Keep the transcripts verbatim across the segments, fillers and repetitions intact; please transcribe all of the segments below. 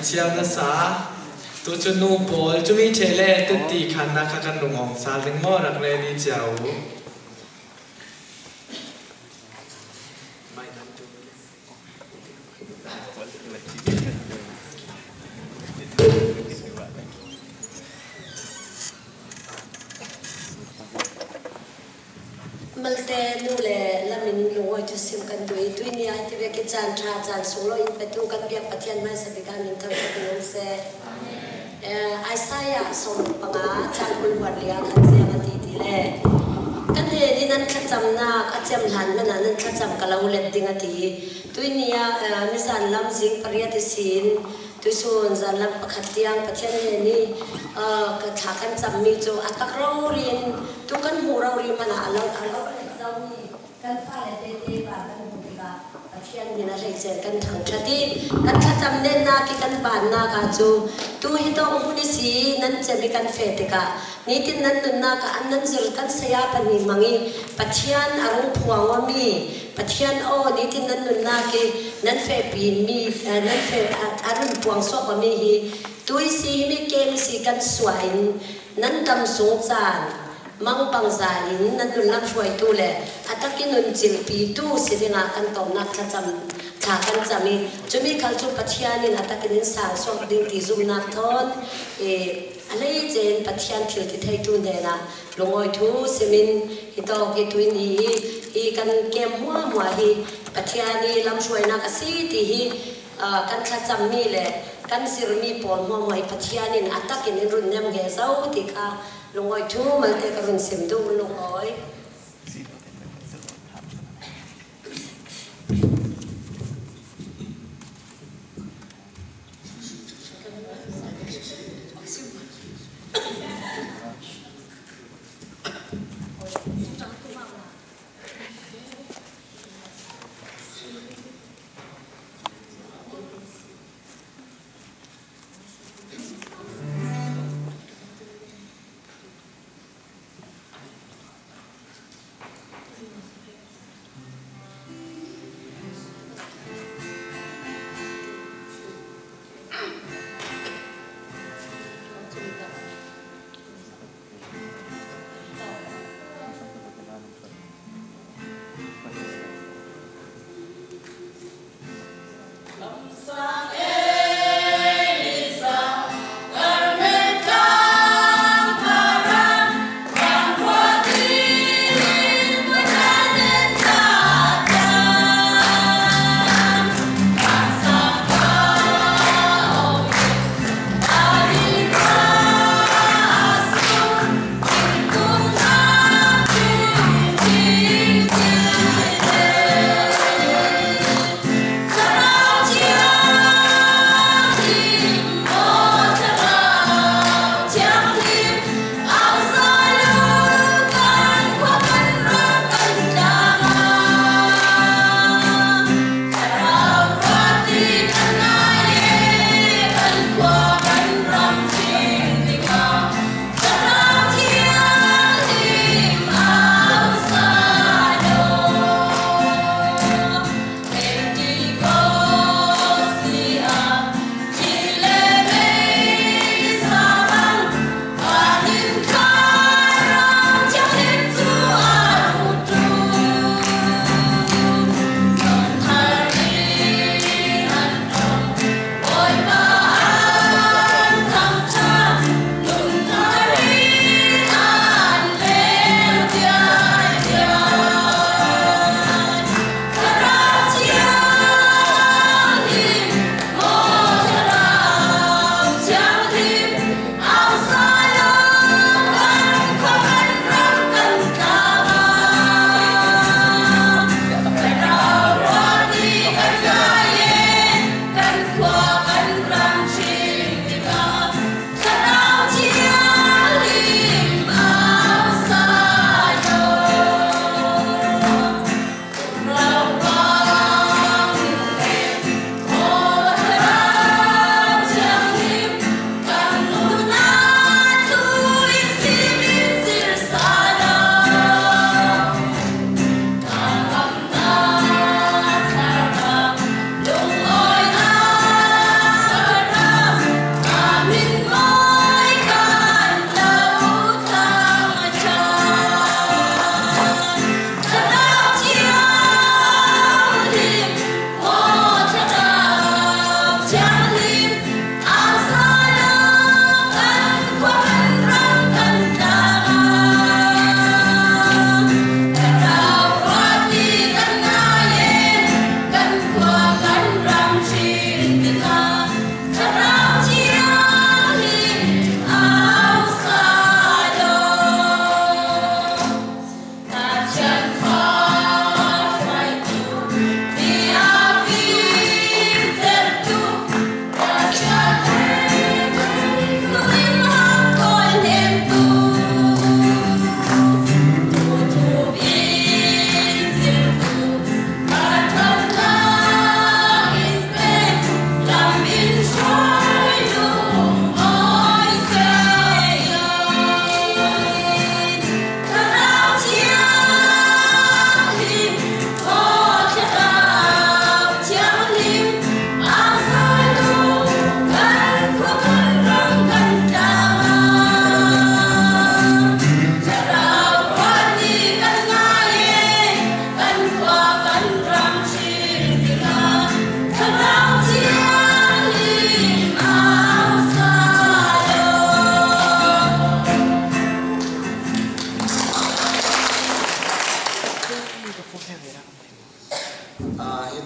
Siam nasa, tu cu nu pawl, cumi ṭheh le teti khannak kha kan rung awng sal ding maw, rak ready cia u. Malte nu le lamin lungawi thusim kan duh i, tuini ah hiti vek i caan ṭha, caan sunglawi in petu kan biak Pathian hmaisa bik ah min thangṭhat in um seh. Eh, Isaiah sawm panga caan kul hluan li ah khan ziang a ti ti le, ka hnen in nan thlacamnak a cem hlan hmanah nan thlacam ka lo let ding a ti. Tuini ah, eh, nizan lam zing pariat ihsin, tuisun zanlam pakhat tiang Pathian hnen i, ah, ka thla kan cammi cu a tak rori in tu kan hmuh rori hmanah a lo, a lo ret zomi kan fale tete pa kan hmuh tikah Pathian min a hleice kan thangṭhat i kan thlacam netnak i kan bannak ah cu tu hi tawng hmun i si nan cem i kan feh tikah nitin nan nunnak ah an nan zir kan saya pahnih hmang i Pathian a rung phuang awmi, Pathian aw, nitin nan nunnak i nan fehpimi, eh, nan feh, a, a run puang suak awmi hi tu i si, himi kem i si kan suah in nan dam sung caan mangbangza in nan nun lam hruaitu le a tak i nun cilpitu si dingah kan tawmnak thlacam, thla kan cam i cumi khal cu Pathian in a tak in in sang suak ding ti zumnak thawn, eh, a hleice in Pathian thil ti theitu hnenah lungawi thu simin hi tawk i tuini i, i kan kem hmuahhmuah hi Pathian i lamhruainak a si ti hi, ah, kan thlacammi le kan zirmi pawl hmuahhmuah hi Pathian in a tak in in run nem nge zo ti kha lungawi thu malte ka run sim duh lungawi.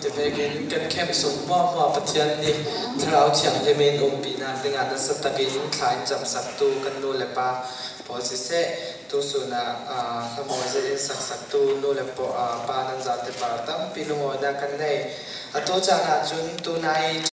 Vekin kan camp sung hmuahhmuah Pathian nih Thlarau Thianghlimin umpihnak dingah nasa takin thla in camsaktu kan nu le pa pawl siseh, tu sunah, aa, hlamawi zet in saksaktu nu le pa, aa, pa nan zate par tampi lungawinak kan nei. Atu caan ahcun tunai